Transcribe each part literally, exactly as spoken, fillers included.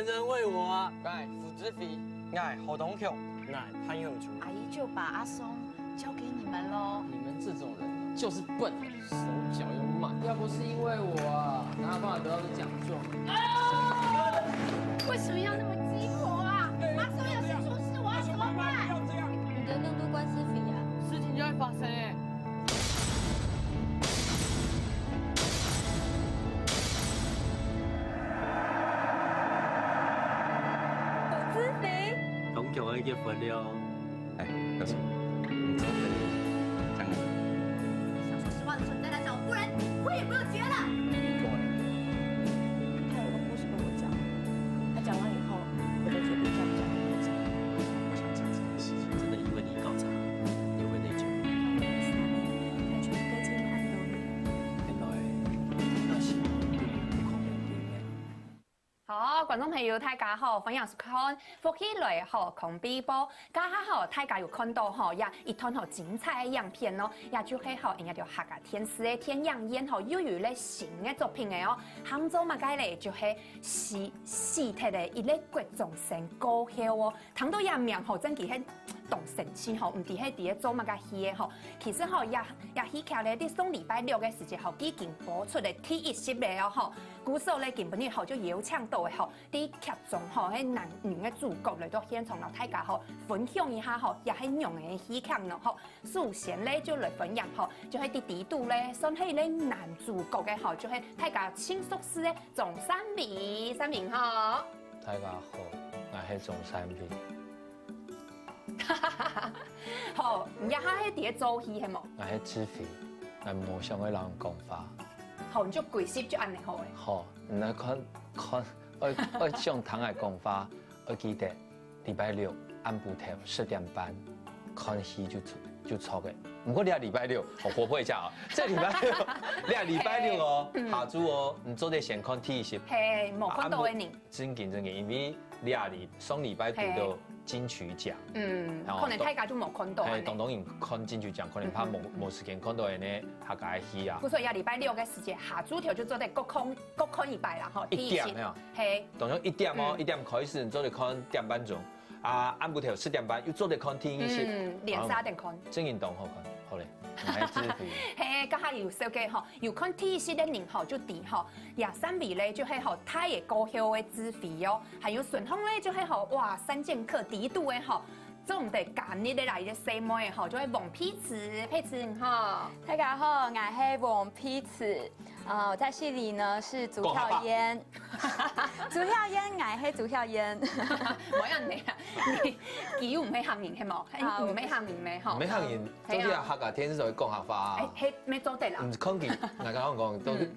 人人为我啊！哎，胡志飞，哎，侯东强，哎，潘永珠。阿姨就把阿松交给你们喽。你们这种人就是笨，手脚又慢。要不是因为我啊，哪有办法得到这奖状？为什么要那么鸡婆啊？阿松要是出事，我要怎么办？你的任务关志飞啊。事情就会发生哎。 董志飞，东强要结婚了。哎，告诉我，你怎么可能这样子？想说实话的时候，你再来找我，不然我也不用结了。他有个故事跟我讲，他讲完以后，我就决定这样讲给你讲。我想讲这件事情，真的因为你高潮，你会内疚。原来那是你，那是你。 好，觀眾朋友，大家好，歡迎收看《福氣來了》吼，康比播。這下吼，大家有看到吼，這一段吼精彩个影片哦，這就係吼，人家叫客家電視个電影院吼，又有一個新个作品个哦。喊做麼个咧？就係死，死忒个一個國中生過後哦。 聽到這名吼，真个係當生趣吼，毋知係在做麼个戲个吼。其實吼，這，這戲劇咧，在上禮拜六个時節吼，已經播出了第一集了哦吼。故所咧，今晡日吼就邀請到个吼，在劇中吼，該男女个主角來到現場，摎大家吼分享一下吼，這係仰仔个戲劇呢吼。首先咧就來分享吼，就係在裡肚咧，算係一個男主角个吼，就係大家盡熟識个張善偉，善偉好。大家好，𠊎係張善偉。 好，你這下係在做戲係無？𠊎係志飛，𠊎無想愛摎人講話。好，你就歸集就恁仔好誒。好，你來看，看，愛，愛想聽𠊎講話，愛記得禮拜六暗晡頭十點半看戲就著，就著个。毋過這禮拜六，我活潑一下啊，這禮拜六，這禮拜六哦，嗯。下晝哦，你做得先看第一集。係，無看到个人。啊，暗晡 正經正經，因為這禮，上禮拜堵到金曲獎，嗯，哦，可能大家就無看到恁仔。係，當多人看金曲獎，可能怕無，嗯，嗯，嗯。無時間看到恁仔客家个戲啊。故所這禮拜六个時節，下晝頭就做得過看，過看一擺啦，吼，一點，第一集。係。當中一點哦，嗯。一點開始，你做得看點半鐘。啊，暗晡頭十點半又做得看第二集。嗯，連續等看。啊，正經當好看，好咧，還支持。係，剛剛有紹介吼，有看第一集个人吼，就知吼， 這善偉咧就係吼大仔過後个志飛哦，還有順風咧就係吼，哇，三劍客裡肚个吼，做毋得加入个來个細妹吼，就係王佩慈，佩慈你好。大家好，𠊎係王佩慈。呃，我在戲裡呢是朱曉嫣。朱曉嫣，𠊎係朱曉嫣。無恁仔啊，你，佢又毋係客人係無？好，毋係客人咩吼？毋係客人，係啊。做這客家電視就會講客話啊。哎，係，無做得啦。毋係講佢，𠊎剛剛講，都 嗯。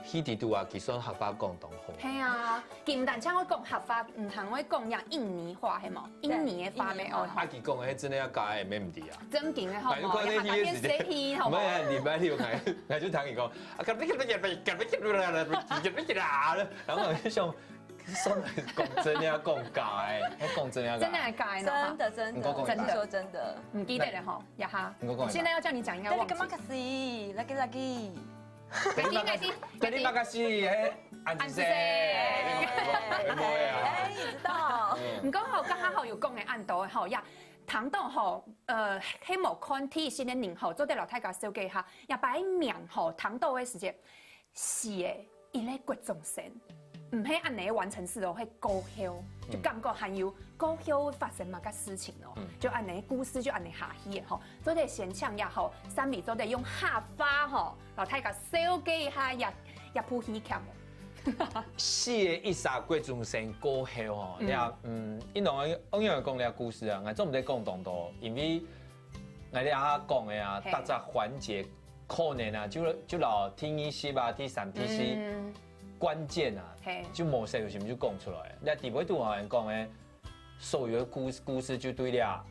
戲裡肚啊，佢算客話講當好。係啊，佢毋單淨會講客話，毋單會講這印尼話，係無？印尼个話咩？對，印尼話。哦。啊，佢講个係真个啊假个，乜毋知啊。正經个，好無？𠊎就看該戲个時間。客家電視戲，好無？毋係啊，禮拜六𠊎，𠊎就聽佢講，啊，然後𠊎就想，算講真个啊，講假个，係講真个啊假个？真个還假个呢？真的，真的，你講講一下。我跟你說真的。毋記得了吼，呀哈。你講講一下。我現在要叫你講，應該忘記。Terima kasih, lagi-lagi。 Terima kasih，terima kasih，係，恁仔細，恁仔細。會，會，會，會啊。哎，你知道。嗯。毋過吼，剛剛吼有講个恁多吼，呀，聽到吼，呃，係無看電視个人吼，做得摎大家紹介一下，這擺名吼，聽到个時節，死个一個國中生，毋係恁仔完成式哦，係過後，就感覺還有過後發生麼个事情哦，嗯。就恁仔故事就恁仔下去个吼。 做得先請這吼，善偉做得用客話吼，摎大家紹介一下這，這部戲劇無？死个一儕國中生過後吼，嗯。這，嗯，應當愛仰般講這故事啊？𠊎做毋得講當多，因為𠊎這下講个啊，係。逐隻環節可能啊，就，就摎第二集啊、第三、第四，嗯。關鍵啊，係。就無小心就講出來。這底背肚好像講个， 所有个故，故事就對了，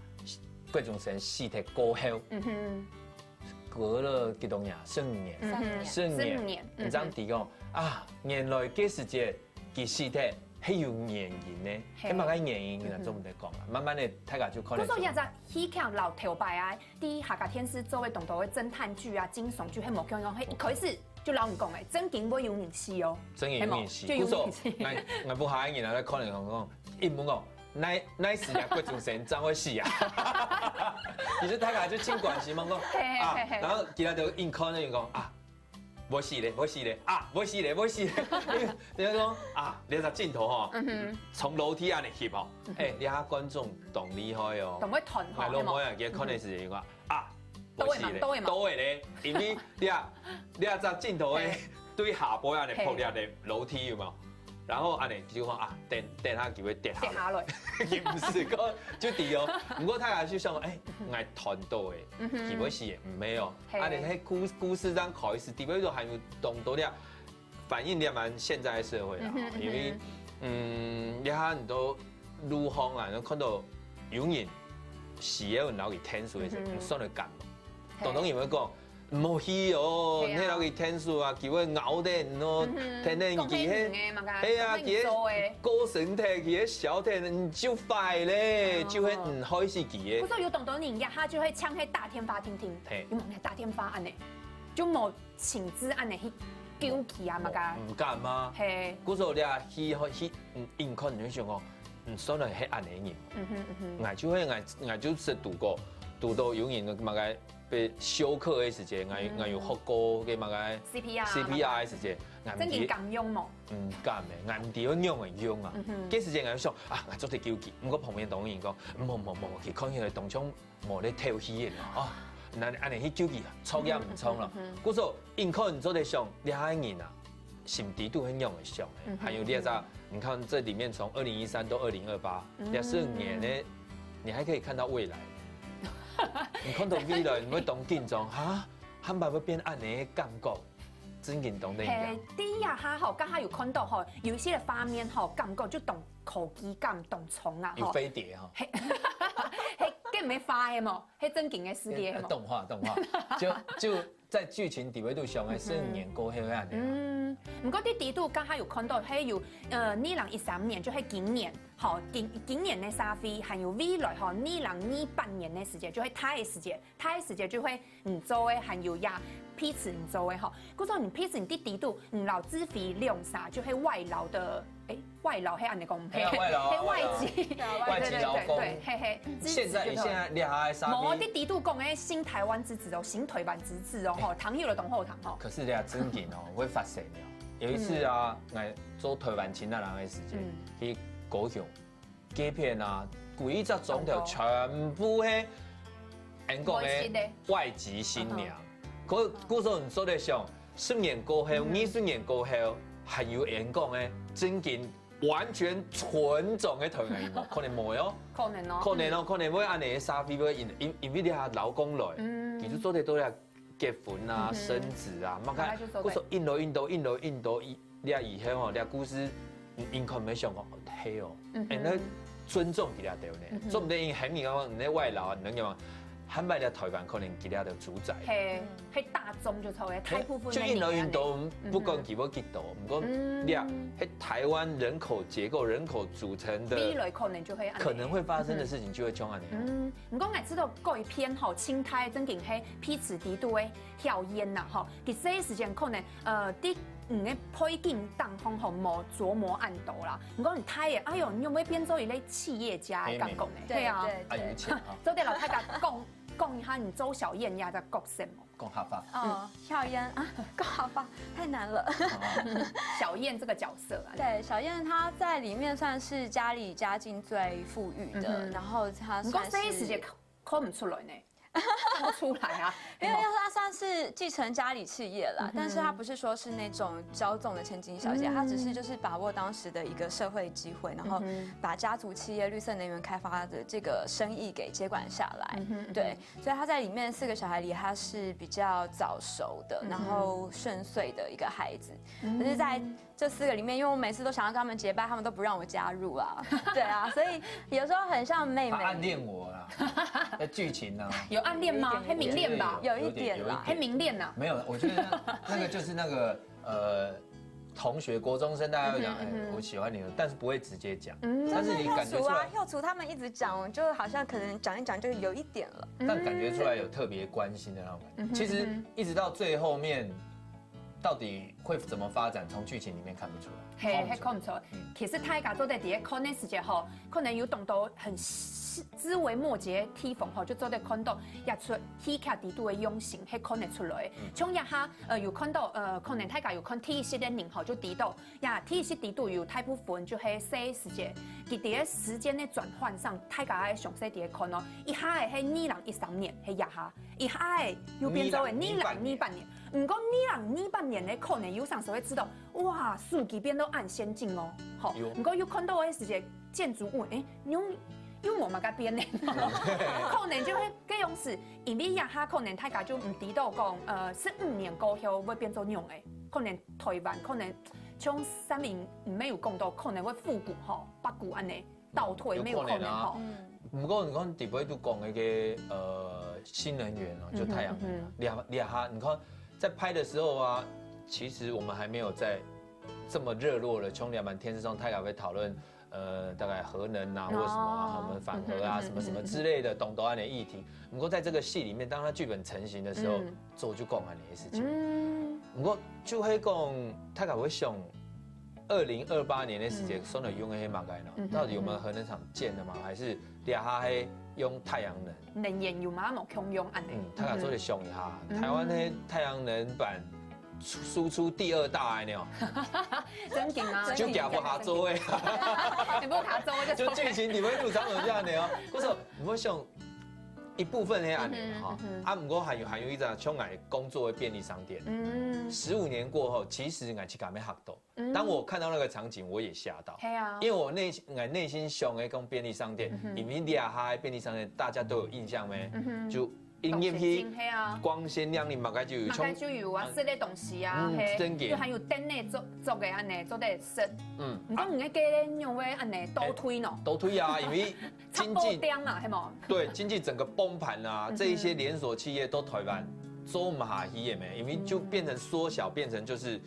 國中生死忒過後，嗯哼。過了幾多年啊？十五年。嗯哼。十五年。十五年，嗯哼。你正知講，啊，原來該時節佢死忒係有原因呢，係。係麼个原因，嗯哼。𠊎做毋得講啊。慢慢个，大家就可能。故所這隻戲劇摎頭擺啊，在客家電視做个當多个偵探劇啊、驚悚劇，係無共樣，係一開始就摎你講欸，正經會有人死哦。正經有人死，係無？就有人死。故所，𠊎，𠊎屋下个人啊，在看你講講，一問講，哪，哪時啊，郭中生正會死啊？其實大家就盡關心嘛，講，係，係，啊，係，係。然後其他就硬看那種講，啊，會死咧，會死咧，啊，會死咧，會死咧。因為人家講，啊，這隻鏡頭吼，嗯哼。從樓梯恁樣翕吼，嗯哼。欸，你看觀眾當厲害哦。當會斷吼，𠊎老妹啊，係無？佢看个時間講，啊，都會嘛，會死咧，都會嘛。都會咧，因為你啊，你啊，隻鏡頭欸，嘿。對下背恁樣，嘿。仆落个樓梯有無？然後恁樣就講啊，等，等下佢會跌下來。跌下來。佢毋係講，就知哦。毋過大家就想，欸，𠊎斷到欸，嗯哼。佢會死欸，毋係哦。嘿。恁樣，該故，故事正開始，底背都還有當多了。 反映了蠻現在的社會啦，嗯哼，因為，嗯哼。嗯，這下很多路項啊，看到有人死了，然後佢𢯭手个時候，嗯哼。你算得敢嗎？嘿。當然有人講，毋好去哦，嘿啊。你摎佢𢯭手啊，佢會咬等哦，嗯哼。等等佢係，講係你个嘛，係啊，講係你做个。佢係高身體，佢係小體，你就壞咧，哦。就會毋害死佢个。可是有當多人，這下就會搶該打電話聽聽，嘿。有無人打電話恁樣，就無 親自恁樣去救佢啊，麼个？毋敢啊。嘿。故所你啊，去，去，嗯，硬看你就想講，嗯，算了，係恁樣人。嗯哼，嗯哼。𠊎就係，𠊎，𠊎就識堵過，堵到有人麼个被休克个時節，𠊎，嗯。𠊎有學過个麼个C P R啊，C P R个時節，𠊎毋知，正經敢用無？毋敢欸，𠊎毋知愛仰般用啊。嗯哼。該時節𠊎就想，啊，𠊎做得救佢，毋過旁邊當然講，無，無，無，佢看起來當像 無咧透氣个啦，哦，那恁樣去救佢，著也毋著啦。嗯哼，嗯哼。故所，因可能做得想，這下个人啊，心底肚係仰般想个，嗯哼，還有這隻，嗯哼。你看這裡面從二零一三到二零二八，嗯。這四年呢，你還可以看到未來。你看到未來，你會當緊張，哈？下擺會變恁樣个感覺。 真緊當得人驚。嘿，第一下吼，剛剛有看到吼，有一些个畫面吼，感覺就當科技感當重啊，吼。有飛碟吼。嘿，嘿，該毋係畫个無，係正經个世界个無。呃，動畫，動畫，就，就在劇情底背肚想个，嗯哼。四年過後个恁樣啊。嗯，毋過在底肚剛剛有看到，還有，呃，二零一三年，就係今年，吼，今，今年个社會，還有未來吼，二零二八年个時節，就係大个時節，大个時節就係 你做个，還有這彼此你做个吼。故所你彼此你在底肚，你摎志輝兩儕就係外勞个，欸，外勞係恁樣講，係啊，外勞啊，係外籍，外勞啊。對，對，對，對，外籍勞工。對，嘿，嘿，現在，支持就對。現在這下个社會無，在底肚講个新台灣之子哦，新台灣之子哦，吼，欸。談有了懂後談吼。可是這下正經哦，會發生了。有一次啊，嗯。來做台灣青年人个時間，嗯。去高雄 該片啊，幾隻鐘頭全部係，人講个外籍新娘。嗯哼。故，故所你做得想，十年過後，嗯哼。二十年過後，還有人講个正經完全純種个台灣人無？可能無哦。可能哦。可能哦，可能會恁樣个社會會因，因，因為你下老公來，嗯。佢就做得到了 結婚啊，嗯哼。生子啊，嘛看，大概就做得。故所印度，印度，印度，印度，以，這以後吼，這故事，嗯，應該無想講，哦，係哦，嗯哼。欸，該尊重佢這兜呢，嗯哼。做毋得因為很明顯，你那外勞啊，你能講，坦白講，台灣可能佢這兜主宰。嘿，嗯。係大宗就著个，大部分就印度，印度，嗯哼。不管佢會幾多，毋過，嗯。這，係台灣人口結構、人口組成的，未來可能就會恁樣。可能會發生的事情就會像恁樣。嗯。 毋過𠊎知道該片吼，清代正經係彼此底肚个校園吶吼，其實个時間可能，呃，在你个背景當中吼，無琢磨恁多啦。毋過你大个，哎喲，你有無變做一個企業家个感覺呢？嘿，嘿。對啊。對，對。啊，有錢啊。做得摎大家講，講一下你做校園這隻角色無？ 講客話。哦，校園啊，講客話太難了。哦。小燕這個角色啊。對，小燕她在裡面算是家裡家境最富裕的，嗯哼。然後她算是，毋過這一時節看，看毋出來呢。看不出來啊。因為她算是繼承家裡企業啦，嗯哼。但是她不是說是那種驕縱的千金小姐，嗯。她只是就是把握當時的一個社會機會，然後嗯哼。把家族企業綠色能源開發的這個生意給接管下來。嗯哼，嗯哼。對， 所以她在裡面四個小孩裡，她是比較早熟的，嗯哼。然後順遂的一個孩子。嗯。可是在這四個裡面，因為我每次都想要跟他們結拜，他們都不讓我加入啊。對啊，所以有時候很像妹妹。她暗戀我啦，在劇情呢。有暗戀嗎？有一點點。係明戀吧？有一點啦。有一點，有一點。係明戀啊？沒有，我覺得那，那個就是那個，呃，同學，國中生大家會講，嗯哼，嗯哼。哎，我喜歡你，但是不會直接講。嗯。但是你感覺出來，像是後廚啊，後廚他們一直講，就好像可能講一講就有一點了。 但感覺出來有特別關心的那種感覺。嗯哼，其實一直到最後面，嗯哼。到底会怎么发展，从剧情里面看不出来。嘿，看不出来。嘿，看毋出。其实大家做得第一看的时节吼，可能有当多很细枝微末节的地方吼，就做得看到一出戏劇底肚的用心，係看得出来。像一下，呃，有看到，呃，可能大家有看第一集的人吼，就知道，呀，第一集底肚有大部分就係細时节，佢个时间的转换上，大家个详细个看哦。一下个係二零一三年，係一下，一下个又变做个二零二八年。毋过二零二八年的可能有常时会知道，哇，手机变到恁先进哦，吼。毋过又看到个时节建筑物，诶，又又无么个变呢，可能就会个样式，因为一下可能大家就毋知道讲，呃，十五年过后会变做仰仔，可能台湾可能像上面毋有讲到，可能会复古吼，八股安呢。倒退，没有可能哈。不过你看底背都讲那个呃新能源哦，就太阳能啊，两两哈，你看在拍的时候啊，其实我们还没有在这么热络了，从两满天之中，太阳会讨论呃大概核能啊或什么啊，我们反核啊什么什么之类的，懂得安的议题。不过在这个戏里面，当他剧本成型的时候，做就讲安的事情。嗯，不过就会讲，他敢会想。二零二八年的时间，所能用的黑马盖呢？到底我们核能厂建的吗？还是底下还用太阳能？能源有吗？冇共用安呢？嗯，大家做得想一下，台湾的太阳能板输出第二大哎呢，真紧啊，就给不下做哎，给不下做就就剧情你们入场很像的哦。不是，你们想一部分黑暗的哈，啊，不过还有还有一张像矮工作的便利商店，嗯，十五年过后，其实俺去敢没学到。 当我看到那个场景，我也吓到。对啊，因为我内心，我内心想的讲便利商店，因为底下便利商店大家都有印象没？就因为光鲜亮丽嘛，该就有，该就有啊，吃的东西啊，嘿，真个，就还有店内做做个安呢，做得食。嗯，你讲你个个人用个安呢，倒退喏，倒退啊，因为。 经济对经济整个崩盘啊，这一些连锁企业都台湾做不下去也没，因为就变成缩小，变成就是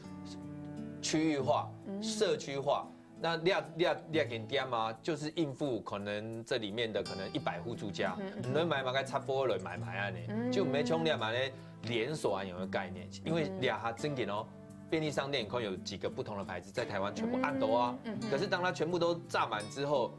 区域化、社区化。那列列列给店嘛，就是应付可能这里面的可能一百户住家，你能买嘛，该差不多了买买啊呢，就没穷点嘛呢连锁啊有个概念，因为两下真给哦，便利商店可能有几个不同的牌子在台湾全部按都啊，可是当它全部都占满之后。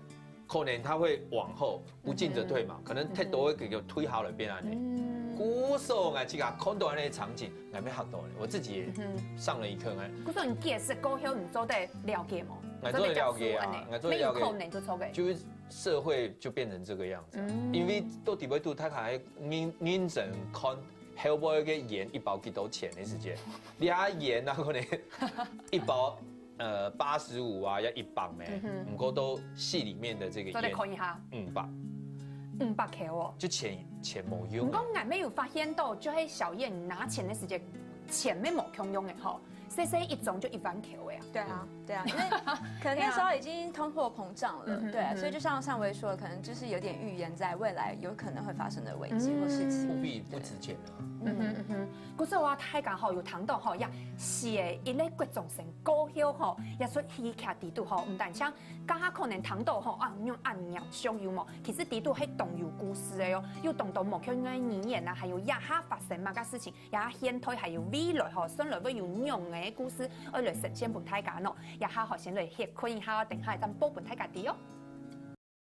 可能他会往后不进则退嘛，可能太多会给推好了变安尼。故所啊，这个看到安尼场景，还没学到呢，我自己也上了一课。哎，故所你解释过后，你做得了解吗？我做得了解啊，我做得了解。没有可能就错个，就是社会就变成这个样子，因为到底会度他还认认真看。 后尾个盐一包几多钱的时间，你啊盐啊可能一包呃八十五啊要一磅咩，不过都戏里面的这个盐，做得看一下，五百，五百克哦，就钱钱没用。不过俺没有发现到，就系小燕拿钱的时间，钱没冇共用的吼，细细一种就一万克的啊。对啊，对啊，因为可能那时候已经通货膨胀了，对啊，所以就像上微说的，可能就是有点预言在未来有可能会发生的危机或事情。货币不值钱了。嗯哼嗯哼，故所啊，大家吼有谈到吼，呀，是诶，因为国中生过后吼，也出戏剧底肚吼，毋单像刚刚可能谈到吼啊，用暗夜相有无，其实底肚还懂有故事的哟，又懂得某个语言啊，还有呀哈发生嘛个事情，呀现代还有未来吼，算来会有用的故事，爱来呈现分大家喏，呀哈好先来歇困一下，等下再播分大家知哦。